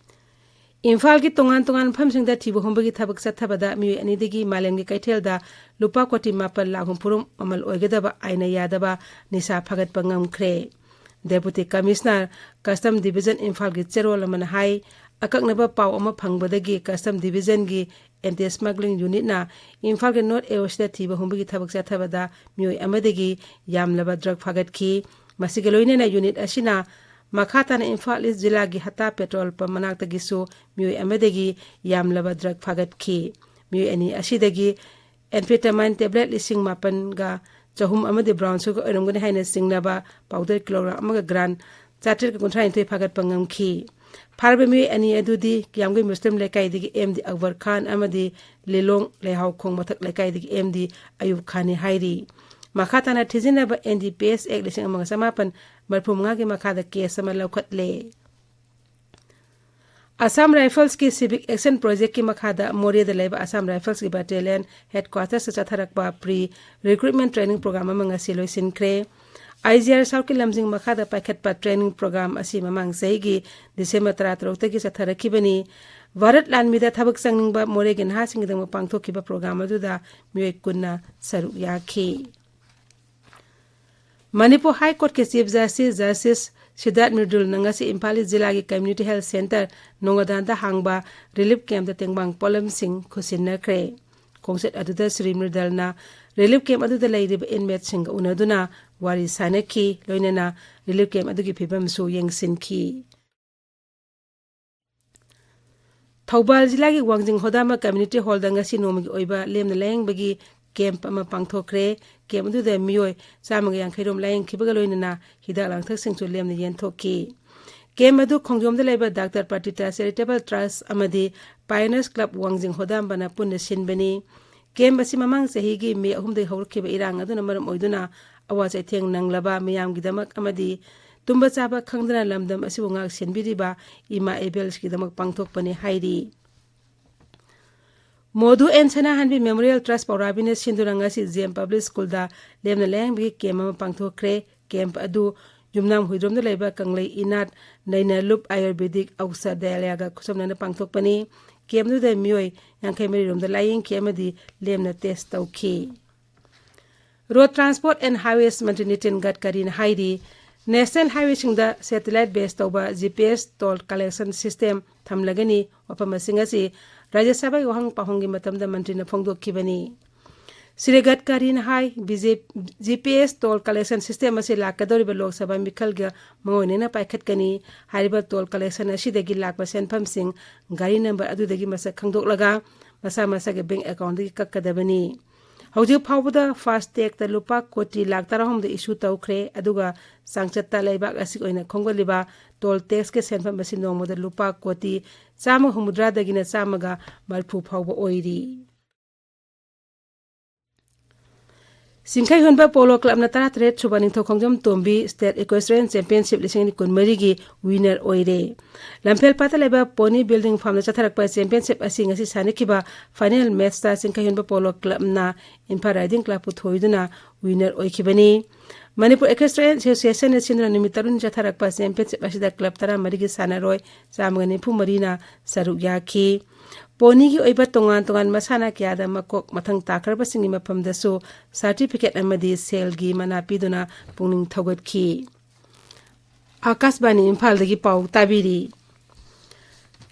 ꯏꯝꯐꯥꯜꯒꯤ ꯇꯣꯉꯥꯟ ꯇꯣꯉꯥꯟꯕ ꯃꯐꯝꯁꯤꯡꯗ ꯊꯤꯕ ꯍꯨꯝꯕꯒꯤ ꯊꯕꯛ ꯆꯠꯊꯕꯗ ꯃꯤꯑꯣꯏ ꯑꯅꯤꯗꯒꯤ ꯃꯥꯂꯦꯝꯒꯤ ꯀꯩꯊꯦꯜꯗ ꯂꯨꯄꯥ ꯀꯣꯇꯤ ꯃꯥꯄꯟ ꯂꯥꯈ ꯍꯨꯝꯐꯨ ꯃꯃꯜ ꯑꯣꯏꯒꯗꯕ ꯑꯥꯏꯟꯅ ꯌꯥꯗꯕ ꯅꯤꯁꯥ ꯐꯥꯒꯠꯄ ꯉꯝꯈ꯭ꯔꯦ꯫ Deputy Commissioner, Custom Division ꯏꯝꯐꯥꯜꯒꯤ ꯆꯦꯔꯣꯜ ꯑꯃꯅ ꯍꯥꯏ, ꯑꯀꯛꯅꯕ ꯄꯥꯎ ꯑꯃ ꯐꯪꯕꯗꯒꯤ Custom Divisionꯒꯤ Anti Smuggling Unitꯅ ꯏꯝꯐꯥꯜꯒꯤ North Avenue ꯊꯤꯕ ꯍꯨꯝꯕꯒꯤ ꯊꯕꯛ ꯆꯠꯊꯕꯗ ꯃꯤꯑꯣꯏ ꯑꯃꯗꯒꯤ ꯌꯥꯝꯂꯕ drug ꯐꯥꯒꯠꯈꯤ꯫ ꯃꯁꯤꯒ ꯂꯣꯏꯅꯅ unit ꯑꯁꯤꯅ ꯃꯈꯥ ꯇꯥꯅ ꯏꯝꯐꯥꯜ East ꯖꯤꯂꯥꯒꯤ ꯍꯠꯇꯥ petrol pump ꯃꯅꯥꯛꯇꯒꯤꯁꯨ ꯃꯤꯑꯣꯏ ꯑꯃꯗꯒꯤ ꯌꯥꯝꯂꯕ drug ꯐꯥꯒꯠꯈꯤ꯫ ꯃꯤꯑꯣꯏ ꯑꯅꯤ ꯑꯁꯤꯗꯒꯤ amphetamine tablet ꯂꯤꯁꯤꯡ ꯃꯥꯄꯟꯒ ꯆꯍꯨꯝ ꯑꯃꯗꯤ brown sugar ꯑꯣꯏꯔꯝꯒꯅꯤ ꯍꯥꯏꯅ ꯆꯤꯡꯅꯕ powder kilogram ꯑꯃꯒ gram ꯆꯥꯇ꯭ꯔꯦꯠꯀ ꯀꯨꯟꯊ꯭ꯔꯥ ꯅꯤꯊꯣꯏ ꯐꯥꯒꯠꯄ ꯉꯝꯈꯤ꯫ ꯐꯥꯔꯕ ꯃꯤꯑꯣꯏ ꯑꯅꯤ ꯑꯗꯨꯗꯤ ꯀꯤꯌꯥꯝꯒꯩ ꯃꯨꯁꯂꯤꯝ ꯂꯩꯀꯥꯏꯗꯒꯤ M D ꯑꯛꯕꯔ ꯈꯥꯟ ꯑꯃꯗꯤ ꯂꯤꯂꯣꯡ ꯂꯩꯍꯥꯎꯈꯣꯡ ꯃꯊꯛ ꯂꯩꯀꯥꯏꯗꯒꯤ M D ꯑꯌꯨꯕ ꯈꯥꯟꯅꯤ ꯍꯥꯏꯔꯤ꯫ ꯃꯈꯥ ꯇꯥꯅ ꯊꯤꯖꯤꯟꯅꯕ N D P S Act ꯂꯤꯁꯤꯡ ꯑꯃꯒ ꯆꯃꯥꯄꯟ ꯃꯔꯤꯐꯨ ꯃꯉꯥꯒꯤ ꯃꯈꯥꯗ case ꯑꯃ ꯂꯧꯈꯠꯂꯦ꯫ Assam Riflesꯀꯤ Civic Action Projectꯀꯤ ꯃꯈꯥꯗ ꯃꯣꯔꯦꯗ ꯂꯩꯕ Assam Riflesꯀꯤ battalion headquartersꯇ ꯆꯠꯊꯔꯛꯄ pre recruitment training program ꯑꯃ ꯉꯁꯤ ꯂꯣꯏꯁꯤꯟꯈ꯭ꯔꯦ꯫ I G R Southꯀꯤ ꯂꯝꯖꯤꯡ ꯃꯈꯥꯗ ꯄꯥꯏꯈꯠꯄ training program ꯑꯁꯤ ꯃꯃꯥꯡ ꯆꯍꯤꯒꯤ December ꯇꯔꯥꯇꯔꯨꯛꯇꯒꯤ ꯆꯠꯊꯔꯛꯈꯤꯕꯅꯤ꯫ ꯚꯥꯔꯠ ꯂꯥꯟꯃꯤꯗ ꯊꯕꯛ ꯆꯪꯅꯤꯡꯕ ꯃꯣꯔꯦꯒꯤ ꯅꯍꯥꯁꯤꯡꯒꯤꯗꯃꯛ ꯄꯥꯡꯊꯣꯛꯈꯤꯕ program ꯑꯗꯨꯗ ꯃꯤꯑꯣꯏ ꯀꯨꯟꯅ ꯁꯔꯨꯛ ꯌꯥꯈꯤ꯫ Manipur High Courtꯀꯤ Chief Justice, Justice ꯁꯤꯗꯥꯔꯠ ꯃ꯭ꯔꯤꯗꯨꯜꯅ ꯉꯁꯤ ꯏꯝꯐꯥꯜ East ꯖꯤꯂꯥꯒꯤ Community Health Centre ꯅꯣꯡꯉꯥꯗꯥꯟꯗ ꯍꯥꯡꯕ relief campꯇ ꯇꯦꯡꯕꯥꯡ ꯄꯣꯠꯂꯝꯁꯤꯡ ꯈꯨꯠꯁꯤꯟꯅꯈ꯭ꯔꯦ꯫ ꯈꯣꯡꯆꯠ ꯑꯗꯨꯗ ꯁ꯭ꯔꯤ ꯃ꯭ꯔꯤꯗꯜꯅ relief camp ꯑꯗꯨꯗ ꯂꯩꯔꯤꯕ inmateꯁꯤꯡꯒ ꯎꯅꯗꯨꯅ ꯋꯥꯔꯤ ꯁꯥꯅꯈꯤ, ꯂꯣꯏꯅꯅ relief camp ꯑꯗꯨꯒꯤ ꯐꯤꯕꯝꯁꯨ ꯌꯦꯡꯁꯤꯟꯈꯤ꯫ ꯊꯧꯕꯥꯜ ꯖꯤꯂꯥꯒꯤ ꯋꯥꯡꯖꯤꯡ ꯍꯣꯗꯥꯝꯕ Community Hallꯗ ꯉꯁꯤ ꯅꯣꯡꯃꯒꯤ ꯑꯣꯏꯕ ꯂꯦꯝꯅ ꯂꯥꯌꯦꯡꯕꯒꯤ camp ꯑꯃ ꯄꯥꯡꯊꯣꯛꯈ꯭ꯔꯦ꯫ Camp ꯑꯗꯨꯗ ꯃꯤꯑꯣꯏ ꯆꯥꯝꯃꯒ ꯌꯥꯡꯈꯩ ꯔꯣꯝ ꯂꯥꯌꯦꯡꯈꯤꯕꯒ ꯂꯣꯏꯅꯅ ꯍꯤꯗꯥꯛ ꯂꯥꯡꯊꯛꯁꯤꯡꯁꯨ ꯂꯦꯝꯅ ꯌꯦꯟꯊꯣꯛꯈꯤ꯫ Camp ꯑꯗꯨ ꯈꯣꯡꯖꯣꯝꯗ ꯂꯩꯕ Doctor Patita Charitable Trust ꯑꯃꯗꯤ Pioneers Club ꯋꯥꯡꯖꯤꯡ ꯍꯣꯗꯥꯝꯕꯅ ꯄꯨꯟꯅ ꯁꯤꯟꯕꯅꯤ꯫ ꯀꯦꯝꯞ ꯑꯁꯤ ꯃꯃꯥꯡ ꯆꯍꯤꯒꯤ ꯃꯦ ꯑꯍꯨꯝꯗꯒꯤ ꯍꯧꯔꯛꯈꯤꯕ ꯏꯔꯥꯡ ꯑꯗꯨꯅ ꯃꯔꯝ ꯑꯣꯏꯗꯨꯅ ꯑꯋꯥ ꯆꯩꯊꯦꯡ ꯅꯪꯂꯕ ꯃꯤꯌꯥꯝꯒꯤꯗꯃꯛ ꯑꯃꯗꯤ ꯇꯨꯝꯕ ꯆꯥꯕ ꯈꯪꯗꯅ ꯂꯝꯗꯝ ꯑꯁꯤꯕꯨ ꯉꯥꯛ ꯁꯦꯟꯕꯤꯔꯤꯕ ꯏꯃꯥ ꯏꯕꯦꯜꯁꯤꯡꯒꯤꯗꯃꯛ ꯄꯥꯡꯊꯣꯛꯄꯅꯤ ꯍꯥꯏꯔꯤ꯫ ꯃꯣꯗꯨ ꯑꯦꯟ ꯁꯅꯥꯍꯟꯕꯤ ꯃꯦꯃꯣꯔꯤꯌꯦꯜ ꯇ꯭ꯔꯁ ꯄꯧꯔꯥꯕꯤꯅ ꯁꯤꯟꯗꯨꯅ ꯉꯁꯤ ꯖꯤ ꯑꯦꯝ ꯄꯕ꯭ꯂꯤꯛ ꯁ꯭ꯀꯨꯜꯗ ꯂꯦꯝꯅ ꯂꯥꯌꯦꯡꯕꯒꯤ ꯀꯦꯝꯞ ꯑꯃ ꯄꯥꯡꯊꯣꯛꯈ꯭ꯔꯦ꯫ ꯀꯦꯝꯞ ꯑꯗꯨ ꯌꯨꯝꯅꯥꯝ ꯍꯨꯏꯗ꯭ꯔꯣꯝꯗ ꯂꯩꯕ ꯀꯪꯂꯩ ꯏꯅꯥꯠ ꯅꯩꯅ ꯂꯨꯞ ꯑꯥꯌꯨꯔꯕꯦꯗꯤꯛ ꯑꯧꯁꯥꯗ꯭ꯌꯥꯂꯌꯥꯒ ꯈꯨꯠꯁꯝꯅꯅ ꯄꯥꯡꯊꯣꯛꯄꯅꯤ꯫ ꯀꯦꯝꯞ ꯑꯗꯨꯗ ꯃꯤꯑꯣꯏ ꯌꯥꯡꯈꯩ ꯃꯔꯤ ꯔꯣꯝꯗ ꯂꯥꯌꯦꯡꯈꯤ ꯑꯃꯗꯤ ꯂꯦꯝꯅ ꯇꯦꯁ ꯇꯧꯈꯤ꯫ ꯔꯣꯗ ꯇ꯭ꯔꯥꯟꯁꯄꯣꯔꯠ ꯑꯦꯟ ꯍꯥꯏꯋꯦꯁ ꯃꯟꯇ꯭ꯔꯤ ꯅꯤꯇꯤꯟ ꯒꯗꯀꯔꯤꯅ ꯍꯥꯏꯔꯤ, ꯅꯦꯁꯅꯦꯜ ꯍꯥꯏꯋꯦꯁꯤꯡꯗ ꯁꯦꯇꯤꯂꯥꯏꯠ ꯕꯦꯁ ꯇꯧꯕ G P S toll collection system ꯊꯝꯂꯒꯅꯤ꯫ ꯋꯥꯐꯝ ꯑꯁꯤꯡ ꯑꯁꯤ ꯔꯥꯖ꯭ꯌ ꯁꯚꯥꯒꯤ ꯋꯥꯍꯪ ꯄꯥꯎꯍꯪꯒꯤ ꯃꯇꯝꯗ ꯃꯟꯇ꯭ꯔꯤꯅ ꯐꯣꯡꯗꯣꯛꯈꯤꯕꯅꯤ꯫ ꯁ꯭ꯔꯤ ꯒꯗꯀꯔꯤꯅ ꯍꯥꯏ, B J-, G P S toll collection system ꯑꯁꯤ ꯂꯥꯛꯀꯗꯧꯔꯤꯕ ꯂꯣꯛ ꯁꯚꯥ ꯃꯤꯈꯜꯒ ꯃꯥꯡꯑꯣꯏꯅꯅ ꯄꯥꯏꯈꯠꯀꯅꯤ꯫ ꯍꯥꯏꯔꯤꯕ ꯇꯣꯜ ꯀꯂꯦꯛꯁꯟ ꯑꯁꯤꯗꯒꯤ ꯂꯥꯛꯄ ꯁꯦꯟꯐꯝꯁꯤꯡ ꯒꯥꯔꯤ ꯅꯝꯕꯔ ꯑꯗꯨꯗꯒꯤ ꯃꯁꯛ ꯈꯪꯗꯣꯛꯂꯒ ꯃꯁꯥ ꯃꯁꯥꯒꯤ ꯕꯦꯡꯛ ꯑꯦꯀꯥꯎꯟꯗꯒꯤ ꯀꯛꯀꯗꯕꯅꯤ꯫ ꯍꯧꯖꯤꯛ ꯐꯥꯎꯕꯗ ꯐꯥꯁꯇꯦꯒꯇ ꯂꯨꯄꯥ ꯀꯣꯇꯤ ꯂꯥꯛ ꯇꯔꯥꯍꯨꯝꯗꯣꯏ ꯏꯁꯨ ꯇꯧꯈ꯭ꯔꯦ, ꯑꯗꯨꯒ ꯆꯥꯡꯆꯠꯇ ꯂꯩꯕꯥꯛ ꯑꯁꯤꯒꯤ ꯑꯣꯏꯅ ꯈꯣꯝꯒꯠꯂꯤꯕ ꯇꯣꯜ ꯇꯦꯛꯁꯀꯤ ꯁꯦꯟꯐꯝ ꯑꯁꯤ ꯅꯣꯡꯃꯗ ꯂꯨꯄꯥ ꯀꯣꯇꯤ ꯆꯥꯝꯃ ꯍꯨꯝꯐꯨꯇꯔꯥꯗꯒꯤꯅ ꯆꯥꯝꯃꯒ ꯃꯔꯤꯐꯨ ꯐꯥꯎꯕ ꯑꯣꯏꯔꯤ꯫ ꯆꯤꯡꯈꯩ ꯍꯨꯟꯕ ꯄꯣꯂꯣ ꯀ꯭ꯂꯕꯅ ꯇꯔꯥꯇꯔꯦꯠ ꯁꯨꯕ ꯅꯤꯡꯊꯧ ꯈꯣꯡꯖꯣꯝ ꯇꯣꯝꯕꯤ ꯁ꯭ꯇꯦꯠ ꯏꯀ꯭ꯋꯦꯁꯇ꯭ꯔꯤꯌꯟ ꯆꯦꯝꯄꯤꯌꯟꯁꯤꯞ ꯂꯤꯁꯤꯡ ꯑꯅꯤ ꯀꯨꯟꯃꯔꯤꯒꯤ ꯋꯤꯅꯔ ꯑꯣꯏꯔꯦ꯫ ꯂꯝꯐꯦꯜ ꯄꯥꯠꯇ ꯂꯩꯕ ꯄꯣꯅꯤ ꯕꯤꯜꯗꯤꯡ ꯐꯥꯝꯗ ꯆꯠꯊꯔꯛꯄ ꯆꯦꯝꯄꯤꯌꯟꯁꯤꯞ ꯑꯁꯤ ꯉꯁꯤ ꯁꯥꯟꯅꯈꯤꯕ ꯐꯥꯏꯅꯦꯜ ꯃꯦꯠꯁꯇ ꯆꯤꯡꯈꯩ ꯍꯨꯟꯕ ꯄꯣꯂꯣ ꯀ꯭ꯂꯕꯅ ꯏꯝꯐꯥꯜ ꯔꯥꯏꯗꯤꯡ ꯀ꯭ꯂꯕꯄꯨ ꯊꯣꯏꯗꯨꯅ ꯋꯤꯅꯔ ꯑꯣꯏꯈꯤꯕꯅꯤ꯫ ꯃꯅꯤꯄꯨꯔ ꯏꯀ꯭ꯋꯦꯁꯇ꯭ꯔꯤꯌꯟ ꯑꯦꯁꯣꯁꯤꯌꯦꯁꯟꯅ ꯁꯤꯟꯗꯨꯅ ꯅꯨꯃꯤꯠ ꯇꯔꯨꯛꯅꯤ ꯆꯠꯊꯔꯛꯄ ꯆꯦꯝꯄꯤꯌꯟꯁꯤꯞ ꯑꯁꯤꯗ ꯀ꯭ꯂꯕ ꯇꯔꯥꯃꯔꯤꯒꯤ ꯁꯥꯟꯅꯔꯣꯏ ꯆꯥꯝꯃꯒ ꯅꯤꯐꯨ ꯃꯔꯤꯅ ꯁꯔꯨꯛ ꯌꯥꯈꯤ꯫ ꯄꯣꯅꯤꯒꯤ ꯑꯣꯏꯕ ꯇꯣꯉꯥꯟ ꯇꯣꯉꯥꯟꯕ ꯃꯁꯥꯟꯅ ꯀꯌꯥꯗ ꯃꯀꯣꯛ ꯃꯊꯪ ꯇꯥꯈ꯭ꯔꯕꯁꯤꯡꯒꯤ ꯃꯐꯝꯗꯁꯨ ꯁꯥꯔꯇꯤꯐꯤꯀꯦꯠ ꯑꯃꯗꯤ ꯁꯦꯜꯒꯤ ꯃꯅꯥ ꯄꯤꯗꯨꯅ ꯄꯨꯛꯅꯤꯡ ꯊꯧꯒꯠꯈꯤ꯫ ꯑꯥꯀꯥꯁꯕꯥꯅꯤ ꯏꯝꯐꯥꯜꯗꯒꯤ ꯄꯥꯎ ꯇꯥꯕꯤꯔꯤ꯫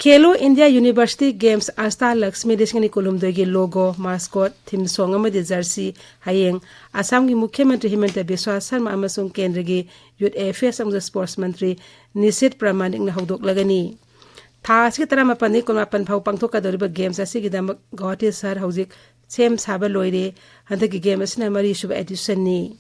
ꯈꯦꯂꯣ ꯏꯟꯗꯤꯌꯥ ꯌꯨꯅꯤꯚꯔꯁꯤꯇꯤ ꯒꯦꯝꯁ ꯑꯁꯇꯥ ꯂꯛꯁꯃꯤ ꯂꯤꯁꯤꯡ ꯑꯅꯤ ꯀꯨꯟꯍꯨꯝꯗꯣꯏꯒꯤ ꯂꯣꯒꯣ, ꯃꯥꯁꯀꯣꯠ, ꯊꯤꯝ ꯁꯣꯡ ꯑꯃꯗꯤ ꯖꯔꯁꯤ ꯍꯌꯦꯡ ꯑꯁꯥꯝꯒꯤ ꯃꯨꯈ꯭ꯌ ꯃꯟꯇ꯭ꯔꯤ ꯍꯤꯃꯟꯇ ꯕꯤꯁ꯭ꯋꯥ ꯁꯔꯃ ꯑꯃꯁꯨꯡ ꯀꯦꯟꯗ꯭ꯔꯒꯤ ꯌꯨꯠ ꯑꯦꯐꯤꯌꯔꯁ ꯑꯃꯁꯨꯡ ꯁ꯭ꯄꯣꯔꯠꯁ ꯃꯟꯇ꯭ꯔꯤ ꯅꯤꯁꯤꯠ ꯄ꯭ꯔꯃꯥꯅꯤꯛꯅ ꯍꯧꯗꯣꯛꯂꯒꯅꯤ꯫ ꯊꯥ ꯑꯁꯤꯒꯤ ꯇꯔꯥꯃꯥꯄꯟꯗꯒꯤ ꯀꯨꯟꯃꯥꯄꯟ ꯐꯥꯎ ꯄꯥꯡꯊꯣꯛꯀꯗꯧꯔꯤꯕ ꯒꯦꯝꯁ ꯑꯁꯤꯒꯤꯗꯃꯛ ꯒꯧꯍꯥꯇꯤ ꯁꯍꯔ ꯍꯧꯖꯤꯛ ꯁꯦꯝ ꯁꯥꯕ ꯂꯣꯏꯔꯦ꯫ ꯍꯟꯗꯛꯀꯤ ꯒꯦꯝ ꯑꯁꯤꯅ ꯃꯔꯤꯁꯨꯕ ꯑꯦꯗꯤꯁꯟꯅꯤ꯫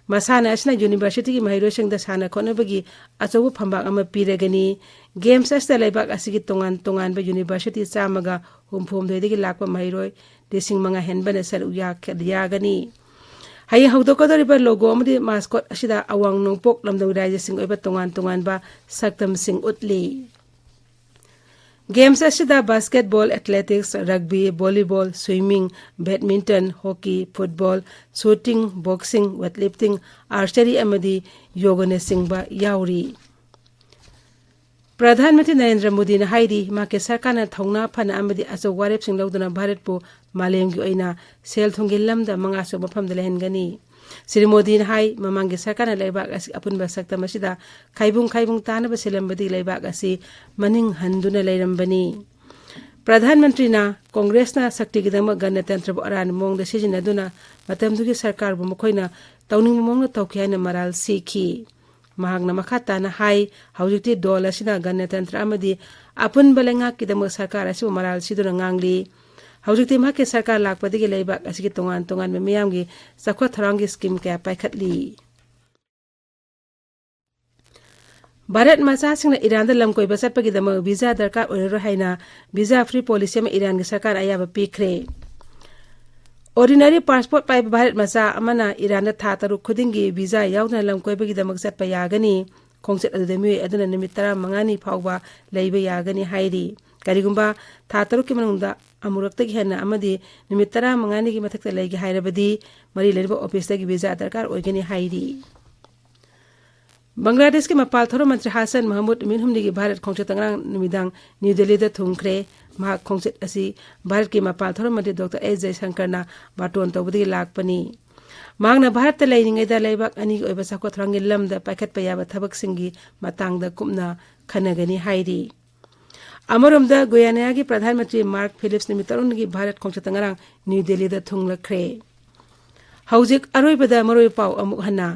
ꯃꯁꯥꯟꯅ ꯑꯁꯤꯅ ꯌꯨꯅꯤꯚꯔꯁꯤꯇꯤꯒꯤ ꯃꯍꯩꯔꯣꯏꯁꯤꯡꯗ ꯁꯥꯟꯅ ꯈꯣꯠꯅꯕꯒꯤ ꯑꯆꯧꯕ ꯐꯝꯕꯥꯛ ꯑꯃ ꯄꯤꯔꯒꯅꯤ꯫ ꯒꯦꯝꯁ ꯑꯁꯤꯗ ꯂꯩꯕꯥꯛ ꯑꯁꯤꯒꯤ ꯇꯣꯉꯥꯟ ꯇꯣꯉꯥꯟꯕ ꯌꯨꯅꯤꯚꯔꯁꯤꯇꯤ ꯆꯥꯝꯃꯒ ꯍꯨꯝꯐꯨꯍꯨꯝꯗꯣꯏꯗꯒꯤ ꯂꯥꯛꯄ ꯃꯍꯩꯔꯣꯏ ꯂꯤꯁꯤꯡ ꯃꯉꯥ ꯍꯦꯟꯕꯅ ꯁꯔꯨꯛ ꯌꯥꯒꯅꯤ꯫ ꯍꯌꯦꯡ ꯍꯧꯗꯣꯛꯀꯗꯧꯔꯤꯕ ꯂꯣꯒꯣ ꯑꯃꯗꯤ ꯃꯥꯁꯀꯣꯠ ꯑꯁꯤꯗ ꯑꯋꯥꯡ ꯅꯣꯡꯄꯣꯛ ꯂꯝꯗꯝꯒꯤ ꯔꯥꯏꯖꯁꯤꯡꯒꯤ ꯑꯣꯏꯕ ꯇꯣꯉꯥꯟ ꯇꯣꯉꯥꯟꯕ ꯁꯛꯇꯝꯁꯤꯡ ꯎꯠꯂꯤ꯫ ꯒꯦꯝꯁ ꯑꯁꯤꯗ basketball, athletics, rugby, volleyball, swimming, badminton, hockey, football, shooting, boxing, weightlifting, archery ꯑꯃꯗꯤ ꯌꯣꯒꯅꯆꯤꯡꯕ ꯌꯥꯎꯔꯤ꯫ ꯄ꯭ꯔꯙꯥꯟ ꯃꯟꯇ꯭ꯔꯤ ꯅꯔꯦꯟꯗ꯭ꯔ ꯃꯣꯗꯤꯅ ꯍꯥꯏꯔꯤ, ꯃꯍꯥꯛꯀꯤ ꯁꯔꯀꯥꯔꯅ ꯊꯧꯅꯥ ꯐꯅ ꯑꯃꯗꯤ ꯑꯆꯧꯕ ꯋꯥꯔꯦꯞꯁꯤꯡ ꯂꯧꯗꯨꯅ ꯚꯥꯔꯠꯄꯨ ꯃꯥꯂꯦꯝꯒꯤ ꯑꯣꯏꯅ ꯁꯦꯜ ꯊꯨꯝꯒꯤ ꯂꯝꯗ ꯃꯉꯥꯁꯨꯕ ꯃꯐꯝꯗ ꯂꯩꯍꯟꯒꯅꯤ꯫ ꯁ꯭ꯔꯤ ꯃꯣꯗꯤꯅ ꯍꯥꯏ, ꯃꯃꯥꯡꯒꯤ ꯁꯔꯀꯥꯔꯅ ꯂꯩꯕꯥꯛ ꯑꯁꯤ ꯑꯄꯨꯟꯕ ꯁꯛꯇꯝ ꯑꯁꯤꯗ ꯈꯥꯏꯕꯨꯡ ꯈꯥꯏꯕꯨꯡ ꯇꯥꯅꯕ ꯁꯤꯜꯂꯝꯕꯗꯒꯤ ꯂꯩꯕꯥꯛ ꯑꯁꯤ ꯃꯅꯤꯡ ꯍꯟꯗꯨꯅ ꯂꯩꯔꯝꯕꯅꯤ꯫ ꯄ꯭ꯔꯙꯥꯟ ꯃꯟꯇ꯭ꯔꯤꯅ ꯀꯣꯡꯒ꯭ꯔꯦꯁꯅ ꯁꯛꯇꯤꯒꯤꯗꯃꯛ ꯒꯅꯇꯟꯇ꯭ꯔꯕꯨ ꯑꯔꯥꯟꯕ ꯃꯑꯣꯡꯗ ꯁꯤꯖꯤꯟꯅꯗꯨꯅ ꯃꯇꯝꯗꯨꯒꯤ ꯁꯔꯀꯥꯔꯕꯨ ꯃꯈꯣꯏꯅ ꯇꯧꯅꯤꯡꯕ ꯃꯑꯣꯡꯗ ꯇꯧꯈꯤ ꯍꯥꯏꯅ ꯃꯔꯥꯜ ꯁꯤꯈꯤ꯫ ꯃꯍꯥꯛꯅ ꯃꯈꯥ ꯇꯥꯅ ꯍꯥꯏ, ꯍꯧꯖꯤꯛꯇꯤ ꯗꯣꯜ ꯑꯁꯤꯅ ꯒꯅꯇꯟꯇ꯭ꯔ ꯑꯃꯗꯤ ꯑꯄꯨꯟꯕ ꯂꯩꯉꯥꯛꯀꯤꯗꯃꯛ ꯁꯔꯀꯥꯔ ꯑꯁꯤꯕꯨ ꯃꯔꯥꯜ ꯁꯤꯗꯨꯅ ꯉꯥꯡꯂꯤ꯫ ꯍꯧꯖꯤꯛꯇꯤ ꯃꯍꯥꯛꯀꯤ ꯁꯔꯀꯥꯔ ꯂꯥꯛꯄꯗꯒꯤ ꯂꯩꯕꯥꯛ ꯑꯁꯤꯒꯤ ꯇꯣꯉꯥꯟ ꯇꯣꯉꯥꯟꯕ ꯃꯤꯌꯥꯝꯒꯤ ꯆꯥꯎꯈꯠ ꯊꯧꯔꯥꯡꯒꯤ ꯁ꯭ꯀꯤꯝ ꯀꯌꯥ ꯄꯥꯏꯈꯠꯂꯤ꯫ ꯚꯥꯔꯠ ꯃꯆꯥꯁꯤꯡꯅ ꯏꯔꯥꯟꯗ ꯂꯝ ꯀꯣꯏꯕ ꯆꯠꯄꯒꯤꯗꯃꯛ ꯚꯤꯖꯥ ꯗꯔꯀꯥꯔ ꯑꯣꯏꯔꯔꯣꯏ ꯍꯥꯏꯅ ꯚꯤꯖꯥ ꯐ꯭ꯔꯤ ꯄꯣꯂꯤꯁꯤ ꯑꯃ ꯏꯔꯥꯟꯒꯤ ꯁꯔꯀꯥꯔꯅ ꯑꯌꯥꯕ ꯄꯤꯈ꯭ꯔꯦ꯫ ꯑꯣꯔꯗꯤꯅꯔꯤ ꯄꯥꯁꯄꯣꯔꯠ ꯄꯥꯏꯕ ꯚꯥꯔꯠ ꯃꯆꯥ ꯑꯃꯅ ꯏꯔꯥꯟꯗ ꯊꯥ ꯇꯔꯨꯛ ꯈꯨꯗꯤꯡꯒꯤ ꯚꯤꯖꯥ ꯌꯥꯎꯗꯅ ꯂꯝ ꯀꯣꯏꯕꯒꯤꯗꯃꯛ ꯆꯠꯄ ꯌꯥꯒꯅꯤ꯫ ꯈꯣꯡꯆꯠ ꯑꯗꯨꯗ ꯃꯤꯑꯣꯏ ꯑꯗꯨꯅ ꯅꯨꯃꯤꯠ ꯇꯔꯥꯃꯉꯥꯅꯤ ꯐꯥꯎꯕ ꯂꯩꯕ ꯌꯥꯒꯅꯤ ꯍꯥꯏꯔꯤ꯫ ꯀꯔꯤꯒꯨꯝꯕ ꯊꯥ ꯇꯔꯨꯛꯀꯤ ꯃꯅꯨꯡꯗ ꯑꯃꯨꯔꯛꯇꯒꯤ ꯍꯦꯟꯅ ꯑꯃꯗꯤ ꯅꯨꯃꯤꯠ ꯇꯔꯥꯃꯉꯥꯅꯤꯒꯤ ꯃꯊꯛꯇ ꯂꯩꯒꯦ ꯍꯥꯏꯔꯕꯗꯤ ꯃꯔꯤ ꯂꯩꯅꯕ ꯑꯣꯐꯤꯁꯇꯒꯤ ꯚꯤꯖꯥ ꯗꯔꯀꯥꯔ ꯑꯣꯏꯒꯅꯤ ꯍꯥꯏꯔꯤ꯫ ꯕꯪꯒ꯭ꯂꯥꯗꯦꯁꯀꯤ ꯃꯄꯥꯜ ꯊꯧꯔꯝ ꯃꯟꯇ꯭ꯔꯤ ꯍꯥꯁꯟ ꯃꯍꯃꯨꯗ ꯅꯨꯃꯤꯠ ꯍꯨꯝꯅꯤꯒꯤ ꯚꯥꯔꯠ ꯈꯣꯡꯆꯠꯇ ꯉꯔꯥꯡ ꯅꯨꯃꯤꯗꯥꯡ ꯅ꯭ꯌꯨ ꯗꯦꯜꯂꯤꯗ ꯊꯨꯡꯈ꯭ꯔꯦ꯫ ꯃꯍꯥꯛ ꯈꯣꯡꯆꯠ ꯑꯁꯤ ꯚꯥꯔꯠꯀꯤ ꯃꯄꯥꯜ ꯊꯧꯔꯝ ꯃꯟꯇ꯭ꯔꯤ ꯗꯣꯛꯇꯔ ꯑꯦꯁ ꯖꯌꯁꯪꯀꯔꯅ ꯕꯥꯔꯇꯣꯟ ꯇꯧꯕꯗꯒꯤ ꯂꯥꯛꯄꯅꯤ꯫ ꯃꯍꯥꯛꯅ ꯚꯥꯔꯠꯇ ꯂꯩꯔꯤꯉꯩꯗ ꯂꯩꯕꯥꯛ ꯑꯅꯤꯒꯤ ꯑꯣꯏꯕ ꯆꯥꯎꯈꯠ ꯊꯧꯔꯥꯡꯒꯤ ꯂꯝꯗ ꯄꯥꯏꯈꯠꯄ ꯌꯥꯕ ꯊꯕꯛꯁꯤꯡꯒꯤ ꯃꯇꯥꯡꯗ ꯀꯨꯞꯅ ꯈꯟꯅꯒꯅꯤ ꯍꯥꯏꯔꯤ꯫ ꯑꯃꯔꯣꯝꯗ, ꯒꯨꯌꯥꯅꯥꯒꯤ ꯄ꯭ꯔꯙꯥꯟ ꯃꯟꯇ꯭ꯔꯤ ꯃꯥꯔꯛ ꯐꯤꯂꯤꯞꯁ ꯅꯨꯃꯤꯠ ꯇꯔꯨꯛꯅꯤꯒꯤ ꯚꯥꯔꯠ ꯈꯣꯡꯆꯠꯇ ꯉꯔꯥꯡ ꯅ꯭ꯌꯨ ꯗꯦꯜꯂꯤꯗ ꯊꯨꯡꯂꯛꯈ꯭ꯔꯦ꯫ ꯍꯧꯖꯤꯛ ꯑꯔꯣꯏꯕꯗ ꯃꯔꯨꯑꯣꯏꯕ ꯄꯥꯎ ꯑꯃꯨꯛ ꯍꯟꯅ꯫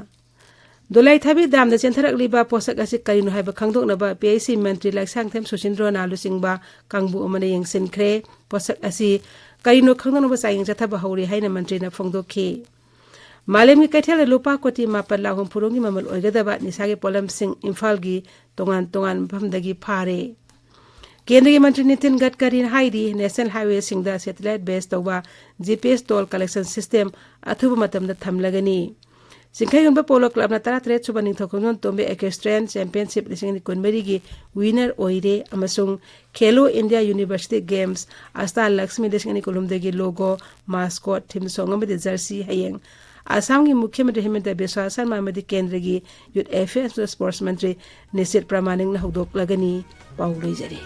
ꯗꯣꯂꯥꯏꯊꯥꯕꯤ ꯗꯥꯝꯗ ꯆꯦꯟꯊꯔꯛꯂꯤꯕ ꯄꯣꯠꯁꯛ ꯑꯁꯤ ꯀꯔꯤꯅꯣ ꯍꯥꯏꯕ ꯈꯪꯗꯣꯛꯅꯕ ꯄꯤ ꯑꯩꯆ ꯁꯤ ꯃꯟꯇ꯭ꯔꯤ ꯂꯥꯏꯁꯥꯡꯊꯦꯝ ꯁꯨꯁꯤꯟꯗ꯭ꯔꯣꯅ ꯂꯨꯆꯤꯡꯕ ꯀꯥꯡꯕꯨ ꯑꯃꯅ ꯌꯦꯡꯁꯤꯟꯈ꯭ꯔꯦ꯫ ꯄꯣꯠꯁꯛ ꯑꯁꯤ ꯀꯔꯤꯅꯣ ꯈꯪꯗꯣꯛꯅꯕ ꯆꯥꯡꯌꯦꯡ ꯆꯠꯊꯕ ꯍꯧꯔꯦ ꯍꯥꯏꯅ ꯃꯟꯇ꯭ꯔꯤꯅ ꯐꯣꯡꯗꯣꯛꯈꯤ꯫ ꯃꯥꯂꯦꯝꯒꯤ ꯀꯩꯊꯦꯜꯗ ꯂꯨꯄꯥ ꯀꯣꯇꯤ ꯃꯥꯄꯟ ꯂꯥꯈ ꯍꯨꯝꯐꯨꯔꯣꯝꯒꯤ ꯃꯃꯜ ꯑꯣꯏꯒꯗꯕ ꯅꯤꯁꯥꯒꯤ ꯄꯣꯠꯂꯝꯁꯤꯡ ꯏꯝꯐꯥꯜꯒꯤ ꯇꯣꯉꯥꯟ ꯇꯣꯉꯥꯟꯕ ꯃꯐꯝꯗꯒꯤ ꯐꯥꯔꯦ꯫ ꯀꯦꯟꯗ꯭ꯔꯒꯤ ꯃꯟꯇ꯭ꯔꯤ ꯅꯤꯇꯤꯟ ꯒꯗꯀꯔꯤꯅ ꯍꯥꯏꯔꯤ, ꯅꯦꯁꯅꯦꯜ ꯍꯥꯏꯋꯦꯁꯤꯡꯗ ꯁꯦꯇꯦꯂꯥꯏꯠ ꯕꯦꯁ ꯇꯧꯕ G P S toll collection system ꯑꯊꯨꯕ ꯃꯇꯝꯗ ꯊꯝꯂꯒꯅꯤ꯫ ꯆꯤꯡꯈꯩꯍꯨꯟꯕ ꯄꯣꯂꯣ ꯀ꯭ꯂꯕꯅ ꯇꯔꯥꯇꯔꯦꯠ ꯁꯨꯕ ꯅꯤꯡꯊꯧ ꯈꯣꯡꯖꯣꯟ ꯇꯣꯝꯕꯤ ꯑꯦꯀ꯭ꯋꯦꯁꯇ꯭ꯔꯤꯌꯟ ꯆꯦꯝꯄꯤꯌꯟꯁꯤꯞ ꯂꯤꯁꯤꯡ ꯑꯅꯤ ꯀꯨꯟꯃꯔꯤꯒꯤ ꯋꯤꯅꯔ ꯑꯣꯏꯔꯦ ꯑꯃꯁꯨꯡ ꯈꯦꯂꯣ ꯏꯟꯗꯤꯌꯥ ꯌꯨꯅꯤꯚꯔꯁꯤꯇꯤ ꯒꯦꯝꯁ ꯑꯁꯇꯥ ꯂꯛꯁꯃꯤ ꯂꯤꯁꯤꯡ ꯑꯅꯤ ꯀꯨꯟꯍꯨꯝꯗꯣꯏꯒꯤ ꯂꯣꯒꯣ, ꯃꯥꯁꯀꯣꯠ, ꯊꯤꯝ ꯁꯣꯡ ꯑꯃꯗꯤ ꯖꯔꯁꯤ ꯍꯌꯦꯡ ꯑꯁꯥꯝꯒꯤ ꯃꯨꯈ꯭ꯌ ꯃꯟꯇ꯭ꯔꯤ ꯍꯤꯃꯟꯇ ꯕꯤꯁ꯭ꯋꯥ ꯁꯔꯃ ꯑꯃꯗꯤ ꯀꯦꯟꯗ꯭ꯔꯒꯤ ꯌꯨꯠ ꯑꯦꯐꯤꯌꯔꯁ ꯑꯃꯁꯨꯡ ꯁ꯭ꯄꯣꯔꯠꯁ ꯃꯟꯇ꯭ꯔꯤ ꯅꯤꯁꯤꯠ ꯄ꯭ꯔꯃꯥꯅꯤꯛꯅ ꯍꯧꯗꯣꯛꯂꯒꯅꯤ꯫ ꯄꯥꯎ ꯂꯣꯏꯖꯔꯦ꯫